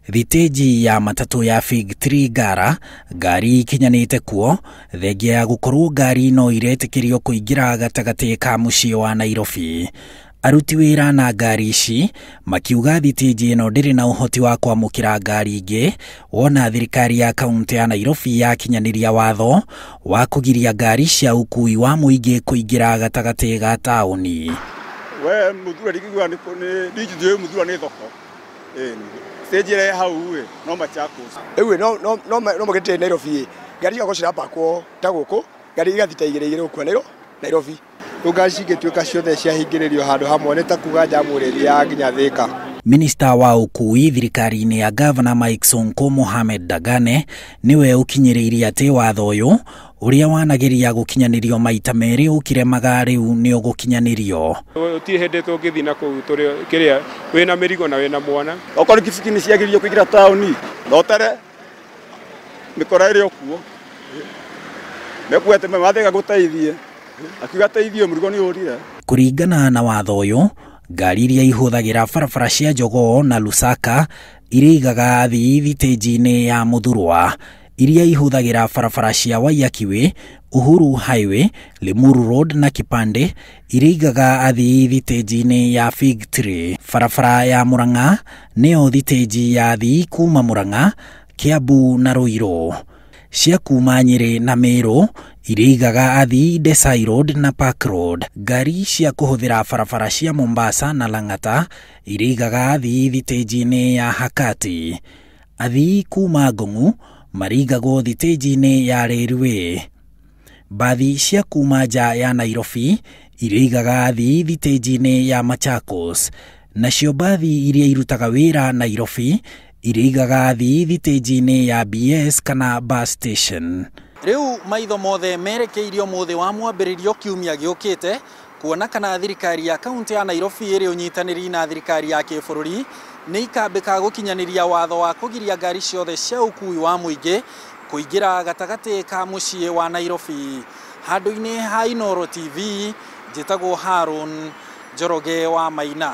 Thitĩnji ya matatũ ya Fig Tree Ngara ngari ikinyanĩte kuo thengia ya gũkorwo ngari no iretĩkĩrio kũingĩra gatagatĩ ka mũciĩ wa Nairobi. Aruti wĩra na ngari ici makiuga thitĩnji ĩno ndĩrĩ na ũhoti wa kwamũkĩra ngari ingĩ wona thirikari ya kaunti ya Nairobi yakinyanĩria watho wa kũgiria ngari cia ũkui wa mũingĩ kũingĩra gatagatĩ ga taũni. We Muthurwa ndingĩigua nĩ ndinjũĩ Muthurwa nĩ thoko stage ĩrĩa hau ĩ no Machakos. Rĩu no mũgĩtĩre Nairobi ngari cigakorwo cirapakwo ta gũkũ, ngari igathi ta igĩrĩ igĩrĩ gũkua Nairobi. Rĩu ngari cingĩtuĩka ciothe ciahingĩrĩrio handũ hamwe nĩ ta kuga njamu ĩrĩthiaga nginya Thĩka. Minista wa ũkui thirikari-inĩ ya Gavana Mike Sonko Mohamed Dagane nĩwe ũkinyĩrĩirie atĩ watho ũyũ ũrĩa wanageria gũkinyanĩrio maita merĩ ũkĩremaga rĩu nĩ ũgũkinyanĩrio. Gũtirĩ hĩndĩ tũngĩthiĩ na kũu tũrĩ kĩrĩa wĩna mĩrigo na wĩna mwana. Okorwo kibikibi nĩ ciagĩrĩirwo kũingĩra taũni notere mĩkora ĩrĩ o kuo mekuga atĩ mathĩga gũteithie akiuga teithio mũrigo nĩ ũrire. Kũringana na watho ũyũ, ngari iria ihũthagĩra barabara cia Jogoo na Lusaka irĩigaga athii thitĩnji-inĩ ya Muthurwa, iria ihũthagĩra barabara cia Waiyaki Way, Uhuru Highway, Limuru Road na Kipande irĩigaga athii thitĩnji-inĩ ya Fig Tree. Barabara ya Murang'a nĩyo thitĩnji ya athii kuma Murang'a, Kiambu na Ruiru. Cia kuma Nyĩrĩ na Meru irĩigaga athii Desai Road na Park Road. Ngari cia kũhũthĩra barabara cia Mombasa na Lang'ata irĩigaga athii thitĩnji-inĩ ya Hakati. Athii kuma Ngong'u marigagwo thitĩnji-inĩ ya Railway. Mbathi cia kuma nja ya Nairobi irĩigaga athii thitĩnji-inĩ ya Machakos. Nacio mbathi iria irutaga wĩra Nairobi irĩigaga athii thitĩnji-inĩ ya BS kana bus station. Rĩu maitho mothe merekeirio mũthĩ wa mwambĩrĩrio kiumia gĩũkĩte kuona kana thirikari ya kaunti ya Nairobi ĩrĩ ũnyitanĩri na thirikari ya kĩbũrũri nĩ ikambĩka gũkinyanĩria watho wa kũgiria ngari ciothe cia ũkui wa mũingĩ kũingĩra gatagatĩ ka mũciĩ wa Nairobi. Handũ-inĩ ha Inooro TV, njĩtagwo Harun Njoroge wa Maina.